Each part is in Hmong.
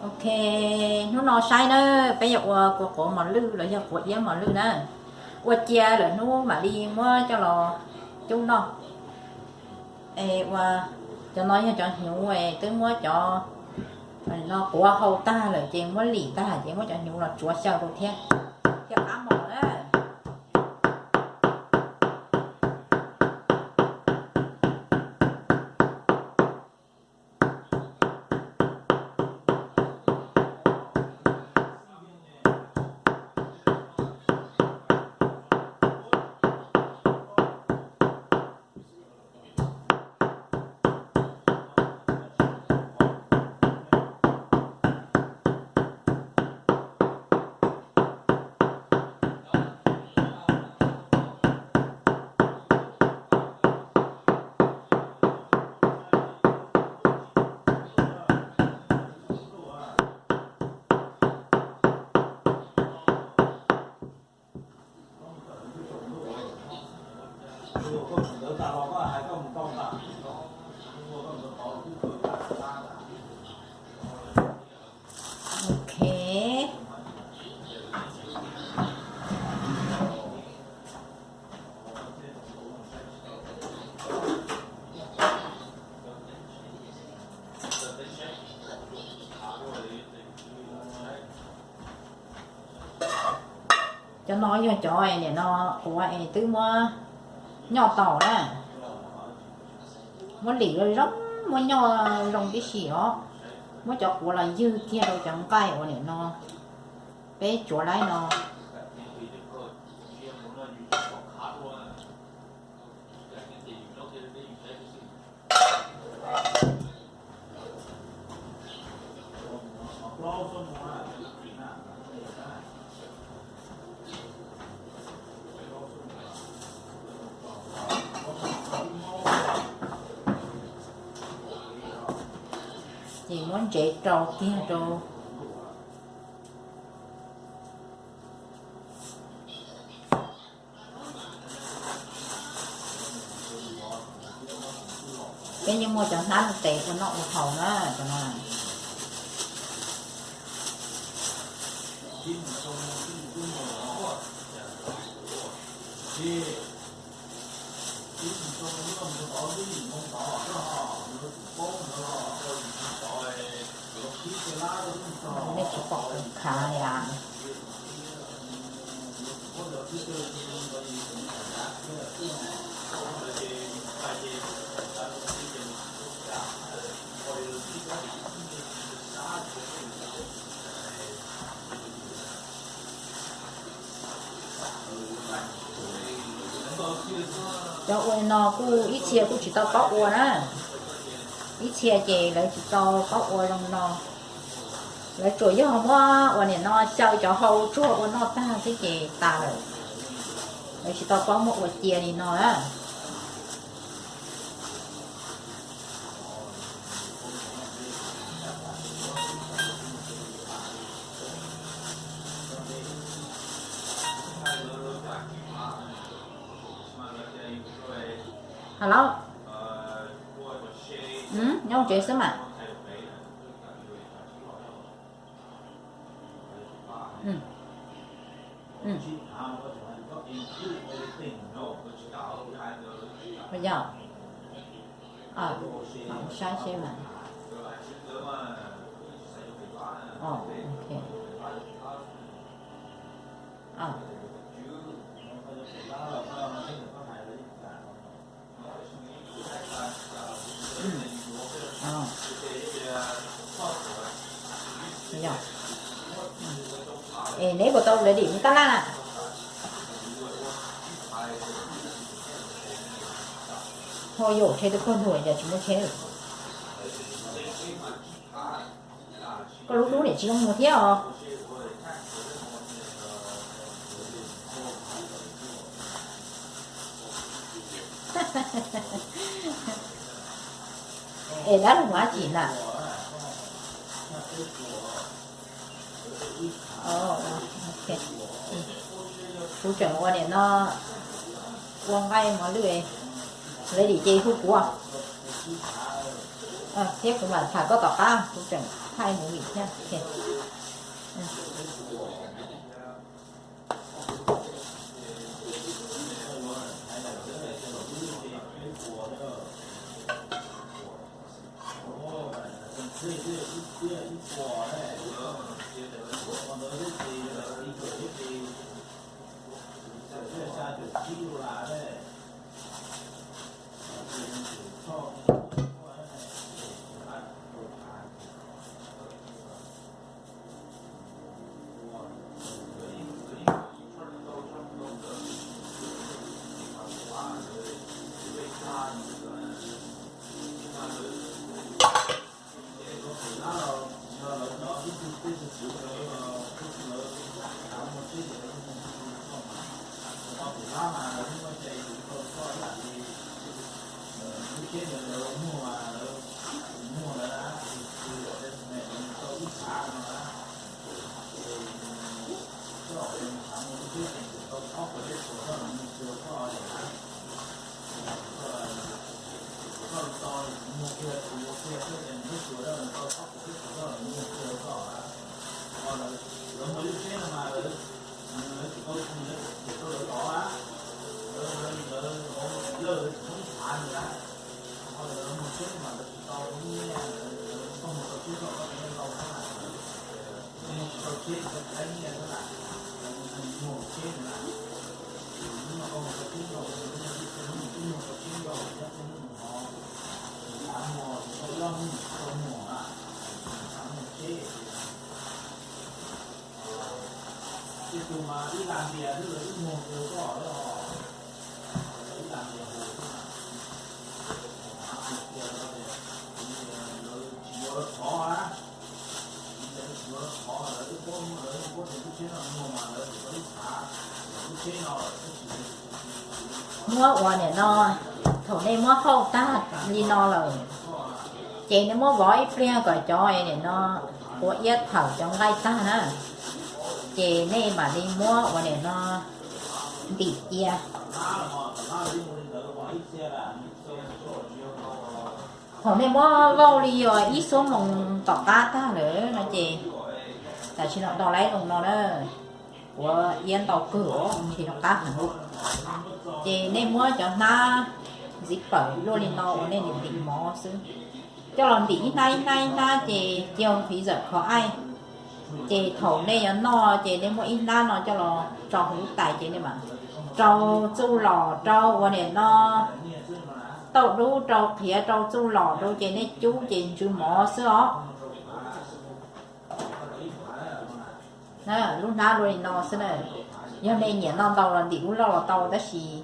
Ok, hnub no saib na, peb yuav ua kua quav mos lwj los yog quav iab mos lwj na. Ua cia lawm hnub mam li muab coj los cub noj. Es ua, cov no yog cov hnyuv es twb muab cov no quav hau tag lawm ces muab lim tag ces muab cov hnyuv los tsuav xyaw rau thiab, thiaj qab mos na. Ok. Cov no yog cov nim no quav es twb muab nyoj tau na. Muab lim zoo zoo, muab nyoj zoo tib si os. Muab cov quav los ywg kiag rau cov nqaij uas nim no peb tsuav laib no. Ces muab ntsev rau kiag rau. Peb yeej muaj cov hnab tes ua noj ua haus na, cov no. Nej tsis pom khav li as? Cov ua no kuj ib txhia kuj tsis tau paub ua na. Ib txhia ces lawv tsis tau paub ua zoo no. Lawv tsuas yog muab ua nim no xyaw cov hau tsuag ua noj tag xwb ces tas lawm. Lawv tsis tau paub muab ua cia li no na. Hello. Nyob tsev xwb mas. Yog, saib seb mas. Es neb puas tau ready mus tab laj na? Ho yuav tsheb twb puag ntuag ces tsis muaj tsheb. Koj lub hlub niam tsis zoo mus thiab os. Es dab laug mus dab tsi na? Kuv tseem ua nim no ua nqaij mos lwj, lawv dim ces hu kuv thiab kuv mam tham koj tom qab, kuv tseem Thaij movie thiab. Muab ua nim no, thaum nej muab hauj tag li no lawm, ces nej muab vov ib pliag kom cov nim no quav iab thawm cov nqaij tag na, ces nej mam li muab ua nim no ntim cia. Thaum nej muab vauj li ib xuab moos tom qab tag lawm no ces, tam sim no do laib loo no na, quav iab ntau kawg, tsis qab heev. Ces nej muab cov hnab ntxiv pawm luaj li no uas nej ntim mov xwb, coj los ntim ib hnab ib hnab ib hnab ces cia nqhis zawm qhov aij. Ces thaum nej yuav noj ces nej muab ib hnab no coj los tso hauv lub tais ces nej mam rau txuj lom rau ua nim no tauj dub rau qhiav rau txuj lom rau ces nej cub ces ntsw mov xwb os. Lub hnab luaj li no xwb na. Yog nej nyiam noj ntau los ntim lub loj los tau tab sis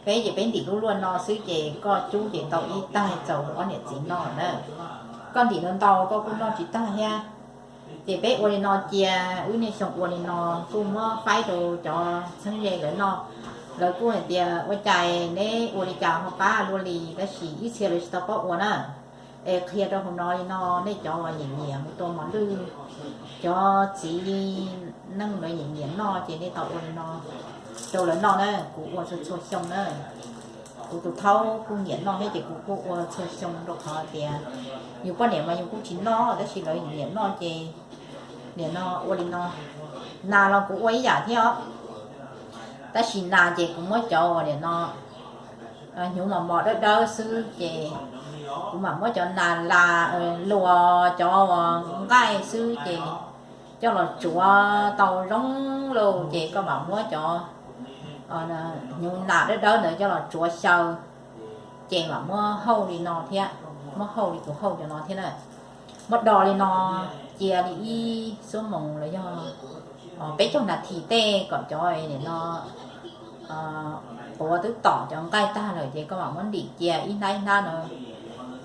peb ces peb ntim lub luaj no xwb ces koj cub ces tau ib taig txaus ob niam txiv noj na. Koj ntim ntau ntau koj kuj noj tsis tag thiab. Ces peb ua li no cia, wb niaj xyoo ua li no, kuj muab faib rau cov txheeb ze lawv noj. Lawv kuj hais tias ua cas neb ua li cas ho qab luaj li, tab sis ib txhia lawv tsis tau paub ua na. Es qhia rau hauv no li no, nej cov uas nyiam nyiam mus tua mos lwj, cov txiv neej lawv nyiam nyiam noj ces nej tau ua li no rau lawv noj na. Kuv ua txhua txhua xyoo na. Kuv tus thaub kuj nyiam noj thiab ces kuv kuj ua txhua xyoo rau qhov tias yus poj niam mas yus kuj tsis noj tab sis lawv nyiam noj ces nim no ua li no. Nas los kuv ua ib yam thiab os, tab sis nas ces kuv muab cov uas nim no hnyuv mos mos dawb dawb xwb ces kuv mam muab cov nas las luas cov uas nqaij xwb ces coj los tsuav tau zoo lauj ces koj mam muab cov hnyuv nas dawb dawb ntawd coj los tsuav xyaw ces mam muab hauj li no thiab, muab hauj li tus hauj cov no thiab na. Muab do li no cia li ib xuab moos los yog peb caug nas this tej kom cov nim no quav twb tom cov nqaij tag lawm ces koj mam muab ntim cia ib hnab ib hnab no.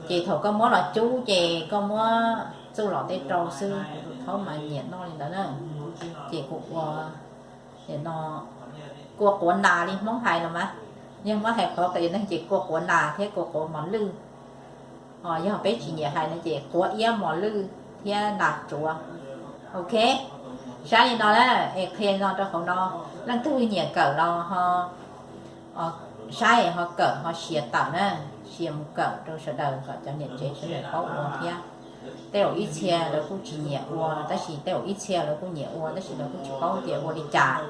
Ces thaum koj muab los cub ces koj muab txuj lom tej rau xwb, kuv tus thaub mas nyiam noj li ntawd na. Ces kuv ua nim no kua quav nas li Hmoob hais los mas, yog Hmoob hais qhov qias neeg ces kua quav nas thiab kua quav mos lwj. Yog peb tsis nyiam hais no ces quav iab mos lwj thiab nas tsuav. Ok, saib li no na, es qhia li no rau hauv no, leej twg nyiam kawm los ho saib ho kawm ho share tawm na, share mus kawm rau sawv daws kom cov niam tsev sawv daws paub ua thiab. Tej zaum ib txhia lawv kuj tsis nyiam ua, tab sis tej zaum ib txhia lawv kuj nyiam ua, tab sis lawv kuj tsis paub tias ua li cas.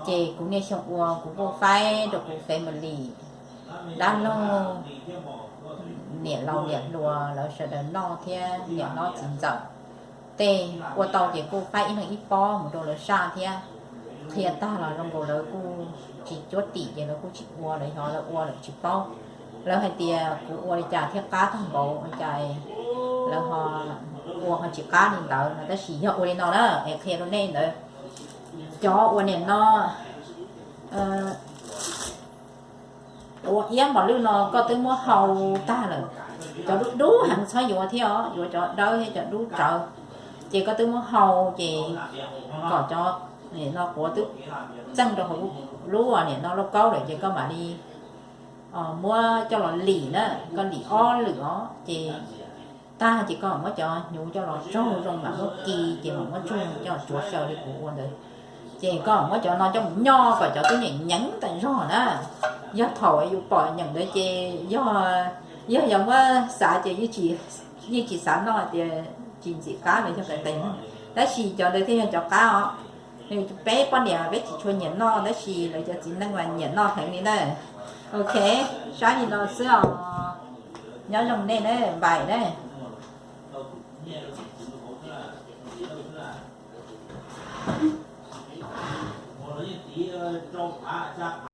Ces kuv niaj xyoo ua kuv kuj faib rau kuv family, dab laug, niam laus niam hluas lawv sawv daws noj thiab niam hlob txiv ntxawm. Tej ua tau ces kuj faib ib leeg ib pob mus rau lawv saj thiab. Qhia tag los zoo nkaus lawv kuj tsis cuab tim ces lawv kuj tsis ua, lawv yog lawv ua lawv tsis paub. Lawv hais tias kuv ua li cas thiaj qab tag npaum li cas, lawv ho ua ho tsis qab li ntawd no, tab sis yog ua li no na es qhia rau nej ntawd. Cov ua niam no ua iab npos lwj no koj twb muab hau tag lawm, cov dub dub heev txhob yuav thiab os, yuav cov dawb thiab cov dub tsawv. Ces koj twb muab hau ces kom cov no quav twb txeej rau hauv lub niam no lauj kaub lawm ces koj mam li muab coj los lim na, koj lim ob lwm os ces tag ces koj muab cov hnyuv coj los tsaug zoo mam muab ki, ces mam muab tsuag coj los tsuav xyaw li kuv ua ntawd. Ces koj muab cov no coj mus nyoj kom cov twb nyeem nyeev tas zog na. Yog thaum yus pom nyeem ntawd ces yog, yog yog muab xav ces yeej tsis xav noj tias tsis ntxim qab los yog qees qees, tab sis cov ntawd thiaj yog cov qab os. Peb poj niam peb tsis tshua nyiam noj tab sis lawv cov txiv neej mas nyiam noj heev li na. Ok, saib li no xwb os. Nyob zoo nej na, npais na.